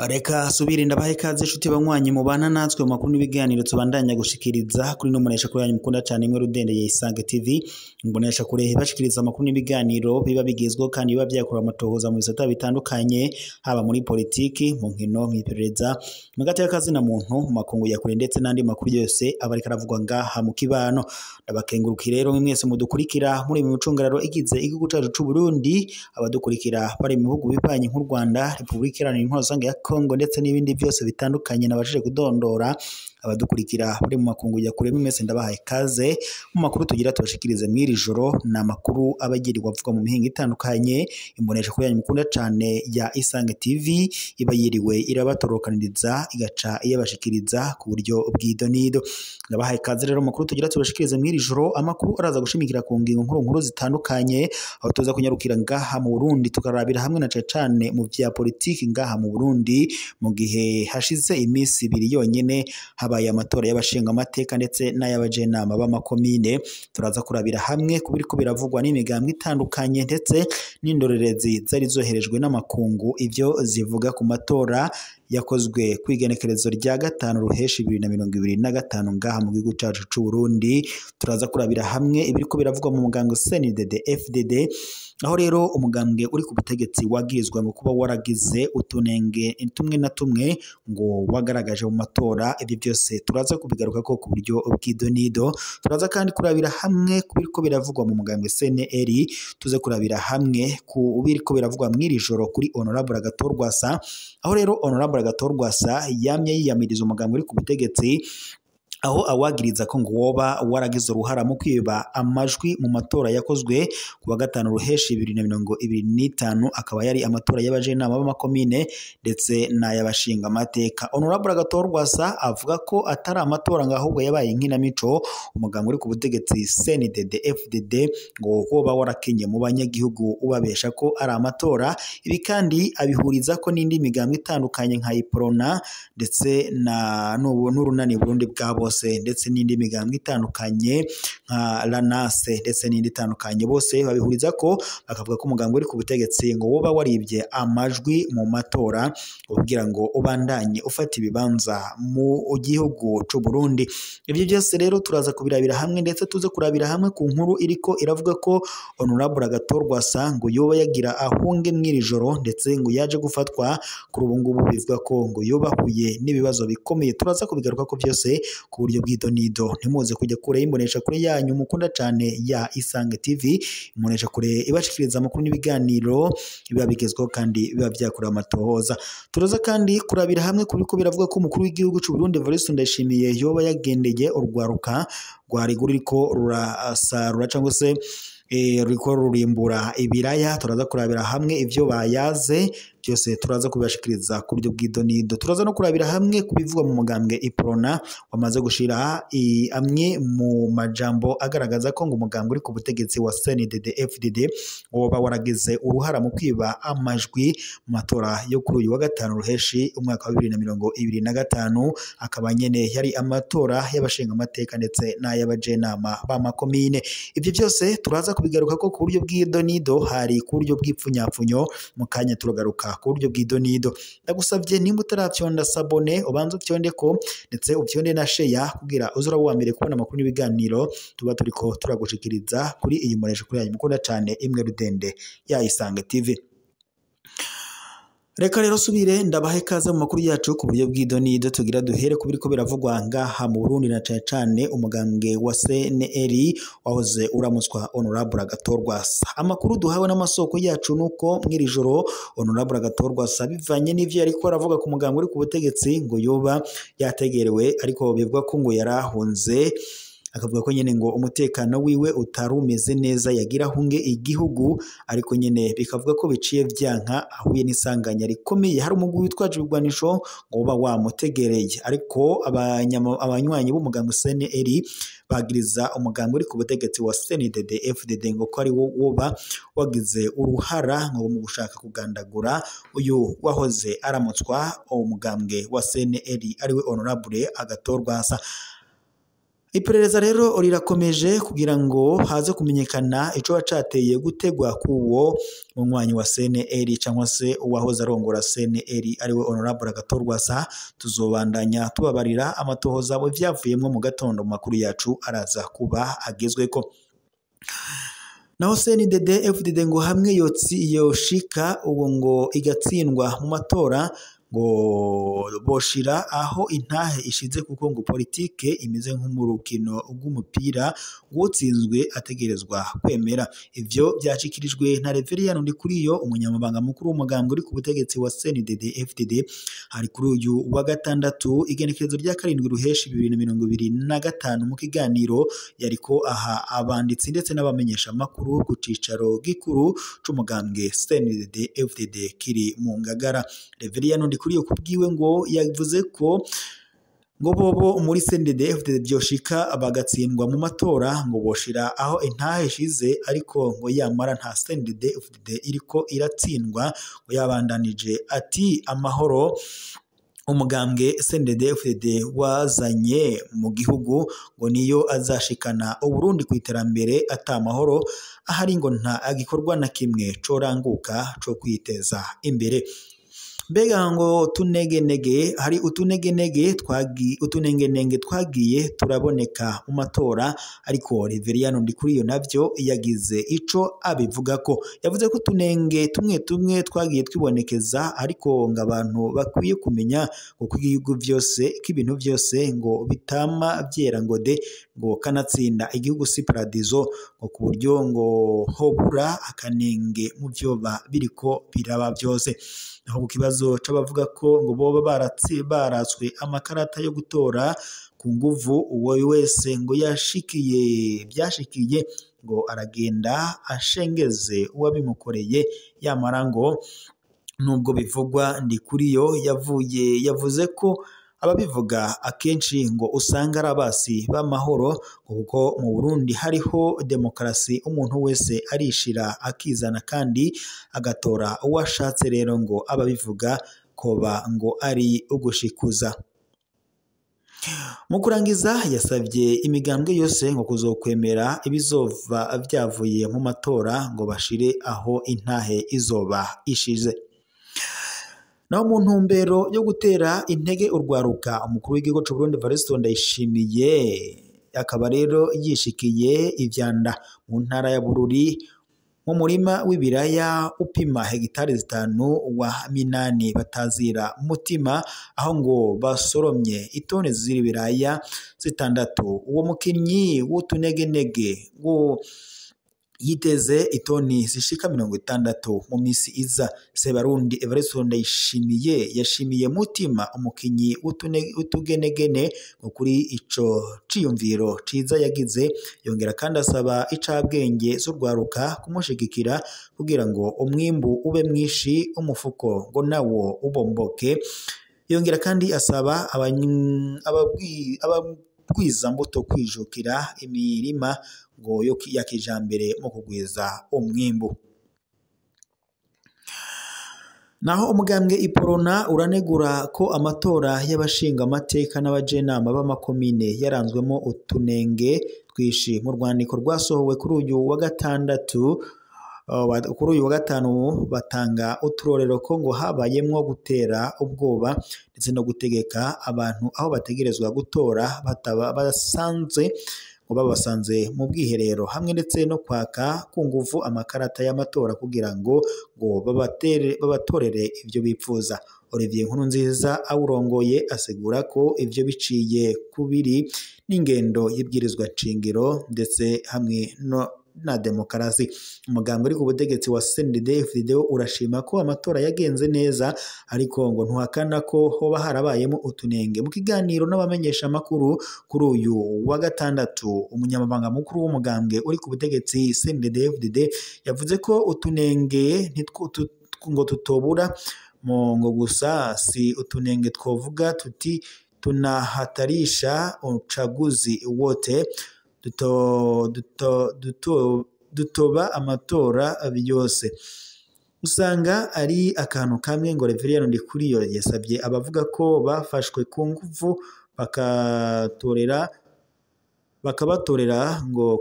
Reka subire ndabahe ikaze inshuti banywanyi mubana natwe mu makuru n'ibiganiro tubandanya gushikiriza kuri no munesha kuri yanyu mukunda cyane imwe rudende ya Isange TV. Mbonesha kure bashikiriza amakuru n'ibiganiro biba bigezweho kandi biba byakora amatohoza mu bisata bitandukanye, haba muri politiki, mu nkino, mw'iperereza, mu gateka kazina muntu, mu makungu ya kure ndetse n'andi makuru yose aba ariko aravugwa ngaha mu kibano. Ndabakengurukiye rero mwese mudukurikira muri mu micungararo igize igihugu cacu c'u Burundi, abadukurikira bari mu bihugu bibanyi nk'u Rwanda, Republika Iharanira Intwaro Rusange ya Kongo ndetse n'ibindi byose bitandukanye nabashije kudondora. Abadukurikira bari mu makungu ya kure mwese ndabahaye kaze mu makuru tugira tubashikirize mw'iri joro. Ni amakuru abagirirwa avuga mu mihingo itandukanye. Imbonesha kuri yanyu mukunda cane ya Isange TV iba yiriwe irabatorokaniriza igaca iyabashikiriza ku buryo bw'idonido. Ndabahaye kaze rero makuru tugira tubashikirize mw'iri joro, amakuru araza gushimikira ku ngingo nkuru nkuru zitandukanye, aho tuza kunyarukira ngaha mu Burundi tukarabira hamwe na cane mu vya politiki ngaha mu Burundi, mu gihe hashize iminsi ibiri yonyene habaye amatora y'abashinga amateka ndetse n'ay'abajenama b'amakomine. Turaza kurabira hamwe kubiriko biravugwa n'imigambwe itandukanye ndetse n'indorerezi zari zoherejwe n'amakungu ivyo zivuga ku matora yakozwe kw'igenekerezo rya 5 ruheshi 2025 ngaha mu gihugu cacu c'u Burundi. Turaza kurabira hamwe ibiriko biravugwa mu mugambwe CNDD FDD, aho rero umugambwe uri ku butegetsi wagirizwa ngo kuba waragize utunenge tumwe na tumwe ngo wagaragaje mu matora. Ibyo byose turaza kubigaruka ko ku buryo bw'idonido. Turaza kandi kurabira hamwe kubiriko biravugwa mu mugambwe CNL, tuze kurabira hamwe ku biriko biravugwa mw'iri joro kuri Honorable Agathon Rwasa, aho rero Honorable Agathon Rwasa yamye yiyamiriza umugambwe uri ku butegetsi, aho awagiriza ko ngo woba waragize uruhara mu kwiba amajwi mu matora yakozwe ku wa 5 ruheshi 2025, akaba yari amatora y'abajenama b'amakomine ndetse n'ay'abashinga amateka. Honorable Agathon Rwasa avuga ko atari amatora ngo ahubwo yabaye inkinamico. Umugambwe uri ku butegetsi CNDD FDD ngo woba warakinye mu banyagihugu ubabesha ko ari amatora. Ibi kandi abihuriza ko n'indi migambwe itandukanye nka Iprona ndetse na n'urunani Burundi bwabo ndetse n'indi migambwe itandukanye nka Lanase ndetse n'indi itandukanye. Bose babihuriza ko bakavuga ko umugambwe uri ku butegetsi ngo woba waribye amajwi mu matora kugira ngo ubandanye ufata ibibanza mu gihugu c'u Burundi. Ibyo byose rero turaza kubirabira hamwe ndetse tuze kurabira hamwe ku nkuru iriko iravuga ko Honorable Agathon Rwasa ngo yoba yagira ahunge mw'iri joro ndetse ngo yaje gufatwa. Kuri ubu ngubu bivuga ko ngo yobahuye n'ibibazo bikomeye. Turaza kubigaruka ko byose ku buryo bw'idonido. Ntimuze kujya kure y'imbonesha kure yanyu mukunda cane ya Isange TV, imbonesha kure ibashikiriza amakuru n'ibiganiro biba bigezweho kandi biba byakorewe amatohoza. Turaza kandi kurabira hamwe kubiko biravuga ko umukuru w'igihugu c'u Burundi Evariste Ndayishimiye yoba yagendeye urwaruka rwari ruriko rurasarura cyangwa se ruriko rurimbura ibiraya. Turaza kurabira hamwe ivyo bayaze byose, turaza kubibashikiriza ku buryo bw'idonido. Turaza no kurabira hamwe kubivugwa mu mugambwe Iprona wamaze gushira amwe mu majambo agaragaza ko ngo umugambwe uri ku butegetsi wa CNDD FDD woba waragize uruhara mu kwiba amajwi mu matora yo kuri uyu wa 5 ruheshi umwaka wa 2025, akaba nyene yari amatora y'abashinga amateka ndetse n'ay'abajenama b'amakomine. Ibyo byose turaza kubigaruka ko ku buryo bw'idonido, hari ku buryo bw'ipfunyapfunyo. Mu kanya turagaruka ku buryo bw'idonido. Ndagusabye nimba utaravyonda sabone ubanze ufyonde ko ndetse ufyonde na share kugira uzura wa mbere kubona amakuru n'ibiganiro tuba turiko turagushikiriza kuri iyi mbonesha kuri yanyu mukunda cane imwe rudende ya Isange TV. Reka rero subire ndabahe kaze mu makuru yacu ku buryo bw'idonido. Tugira duhere ku biriko biravugwa ngaha mu Burundi na cane cane umugambwe wa CNL wahoze uramutswa Honorable Agathon Rwasa. Amakuru duhawe n'amasoko yacu nuko mw'iri joro Honorable Agathon Rwasa bivanye n'ivyo yariko aravuga ku mugambwe uri ku butegetsi ngo yoba yategerewe, ariko bivugwa ko ngo yarahunze, akavuga ko nyene ngo umutekano wiwe utarumeze neza yagira ahunge igihugu, ariko nyene bikavuga ko biciye vyanka ahuye n'isanganya rikomeye. Hari umugwi witwaje ibigwanisho ngo uba wamutegereye, ariko abanywanyi b'umugambwe CNL bagiriza umugambwe uri ku butegetsi wa CNDD FDD ngo ko ari wo woba wagize uruhara ngo mu gushaka kugandagura uyu wahoze aramutswa umugambwe wa CNL ariwe Honorable Agathon Rwasa. Iperereza rero rirakomeje kugira ngo haze kumenyekana ico cateye gutegwa kuwo munywanyi wa CNL cyangwa se uwahoze arongora CNL ariwe Honorable Agathon Rwasa. Tuzobandanya tubabarira amatohoza ivyavuyemwo mu gatondo mu makuru yacu araza kuba agezweko. Naho CNDD FDD ngo hamwe yoshika ubu ngo igatsindwa mu matora ngo boshira aho intahe ishize, kuko ngo politike imeze nk'umurukino rw'umupira utsinzwe ategerezwa kwemera. Ivyo byashikirijwe na Reverien Ndikuriyo, umunyamabanga mukuru w'umugambwe uri ku butegetsi wa CNDD FDD, hari kuri uyu wa gatandatu igenekerezo rya 7 ruheshi 2025 mu kiganiro yariko aha abanditsi ndetse n'abamenyesha makuru ku cicaro gikuru c'umugambwe CNDD FDD kiri mu Ngagara. Reverien Ndikuriyo kubwiwe ngo yavuze ko ngo bobo muri CNDD FDD byoshika bagatsindwa mu matora ngo boshira aho intahe ishize, ariko ngo yamara nta CNDD FDD iriko iratsindwa. Ngo yabandanije ati amahoro umugambwe CNDD FDD wazanye mu gihugu ngo niyo azashikana Uburundi ku iterambere, ata amahoro ahari ngo nta agikorwa na kimwe coranguka co kwiteza imbere. Mbega ngo tunegenege, hari utunegenege utunengenenge twagiye turaboneka mu matora, ariko Reverien Ndikuriyo navyo yagize ico abivuga ko yavuze ko utunenge tumwe tumwe twagiye twibonekeza, ariko ngo abantu bakwiye kumenya ngo igihugu vyose k'ibintu vyose ngo bitama vyera ngo de, ngo kanatsinda igihugu si paradizo, ngo ku buryo ngo hobura akanenge mu vyoba biriko biraba vyose. Naho ku kibazo c'abavuga ko ngo boba baratswe amakarata yo gutora ku nguvu, uwo wese ngo yashikiye byashikiye ngo aragenda ashengeze uwabimukoreye, yamara ngo nubwo bivugwa Ndikuriyo yavuze ko ababivuga akenshi ngo usanga ari abasi b'amahoro, kuko mu Burundi hariho demokarasi, umuntu wese arishira akizana kandi agatora uwo ashatse. Rero ngo ababivuga koba ngo ari ugushikuza. Mu kurangiza yasabye imigambwe yose ngo kuzokwemera ibizova vyavuye mu matora ngo bashire aho intahe izoba ishize. Naho mu ntumbero yo gutera intege urwaruka, umukuru w'igihugu c'u Burundi Evariste Ndayishimiye akaba rero yishikiye ivyanda mu ntara ya Bururi mu murima w'ibiraya upima hegitari 5 wa Minani batazira Mutima, aho ngo basoromye itone z'ibiraya 6. Uwo mukinyi w'utunegenege ngo yiteze itoni zishika 60 mu misi iza. Sebarundi Evariste Ndayishimiye yashimiye Mutima umukinyi w'utugenegene ngo kuri ico ciyumviro ciza yagize, yongera kandi asaba icabwenge z'urwaruka kumushigikira kugira ngo umwimbu ube mwinshi, umufuko ngo nawo ubomboke. Yongera kandi asaba abagwiza mbuto kwijukira imirima ngo yo ya kijambere mu kugwiza umwimbu. Naho umugambwe Iporona uranegura ko amatora y'abashinga amateka n'abajenama b'amakomine yaranzwemo utunenge twishi. Mu rwandiko rwasohowe kuri uyu wa gatandatu, kuri uyu wa gatanu batanga uturorero ko ngo habayemwo gutera ubwoba ndetse no gutegeka abantu aho bategerezwa gutora bataba basanze ngo babasanze mu bwiherero, hamwe ndetse no kwaka ku nguvu amakarata y'amatora kugira ngo babatorere ivyo bipfuza. Olivier Nkurunziza awurongoye asigura ko ivyo biciye kubiri n'ingendo y'ibwirizwa nshingiro ndetse hamwe no na demokarasi. Umugambwe uri ku butegetsi wa CNDD-FDD urashima ko amatora yagenze neza, ariko ngo ntuhakana ko hoba harabayemo utunenge. Mu kiganiro n'abamenyesha makuru kuri uyu wa gatandatu, umunyamabanga mukuru w'umugambwe uri ku butegetsi CNDD-FDD yavuze ko utunenge ngo tutobura ngo gusa si utunenge twovuga tuti tunahatarisha uchaguzi wote dutoba amatora byose usanga ari akantu kamwe. Ngo Reverien Ndikuriyo yasabye abavuga ko bafashwe ku nguvu bakatorera bakabatorera ngo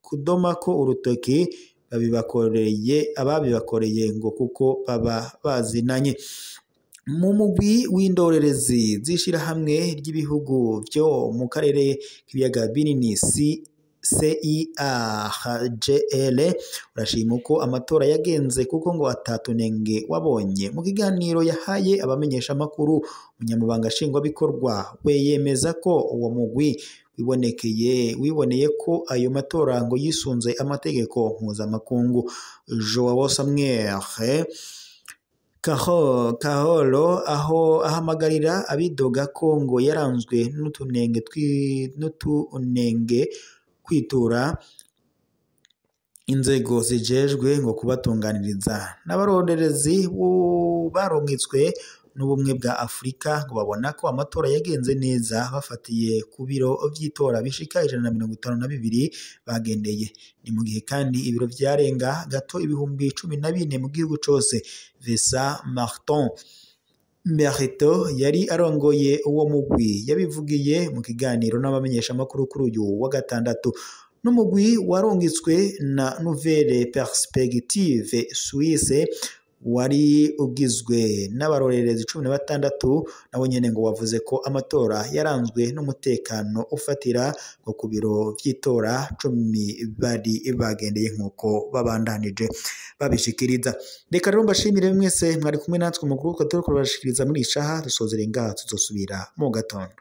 kudomako urutoki babibakoreye ababibakoreye ngo kuko baba bazinanye. Mu mugwi w'indorerezi z'ishirahamwe ry'ibihugu vyo mu karere k'ibiyaga binini CIRGL urashima uko amatora yagenze kuko ngo atatunenge wabonye. Mu kiganiro yahaye abamenyesha amakuru, umunyamabanga nshingwabikorwa we yemeza ko uwo mugwi wiboneye ko ayo matora ngo yisunze amategeko mpuzamakungu. Joao Samuel Kaholo aho ahamagarira abidoga ko ngo yaranzwe n'utunenge kwitura inzego zijejwe ngo kubatunganiriza. N'abaronderezi barungitswe n'ubumwe bwa Afurika ngo babona ko amatora yagenze neza bafatiye ku biro vy'itora bishika 152 bagendeye. Ni mu gihe kandi ibiro vyarenga gato 14,000 mu gihugu cose. Vesa Martin Merito yari arongoye uwo mugwi yabivugiye mu kiganiro n'abamenyeshamakuru kuri uyu wa gatandatu. N'umugwi warungitswe na Nouvelle Perspective Suisse wari ugizwe n'abarorerezi 16 nabo nyene ngo wavuze ko amatora yaranzwe n'umutekano ufatira ngo ku biro vy'itora 10 bari bagendeye nk'uko babandanije babishikiriza. Reka rero mbashimire mwese mwari kumwe natwe mu groupe turiko turabashikiriza muri ishaha. Dusozere ngaha, tuzosubira mu gatondo.